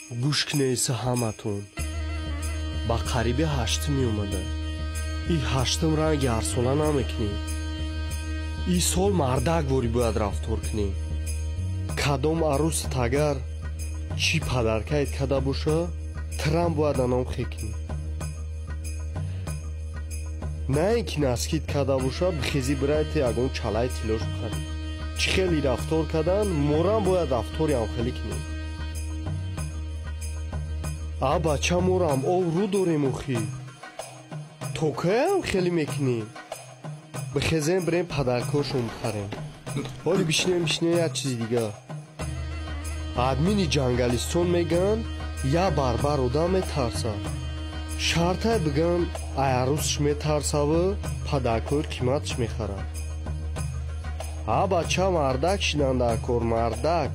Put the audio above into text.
Гӯш кунеса ҳаматон. Ба қариби ҳаштум меомада. И ҳаштум ранги ҳарсола намекунем. И сол мардак ворӣ бояд рафтор кунем. Кадом арӯсат агар чӣ падаркает када боша, тирам бояд аном хекунӣ. На ин ки наскид када боша, бихезӣ бирайте ягон чалаи тиллош бихарӣ. Чӣ хеле рафтор кардан, морам бояд рафтори ҳамхелӣ кунем. А бача, морам обрӯ дорем охӣ. То каям хеле мекунем? Бихезем, бирем, падаркошон бихарем. Ҳоли бишинем, бишинем, як чизи дигар. Админи ҷангалистон мегӯянд, я барбар одам метарсад. Шартай бигӯянд, ай арӯсш метарсаву падаркои қиматш мехарад. А бача, мардак шидан дар кор, мардак.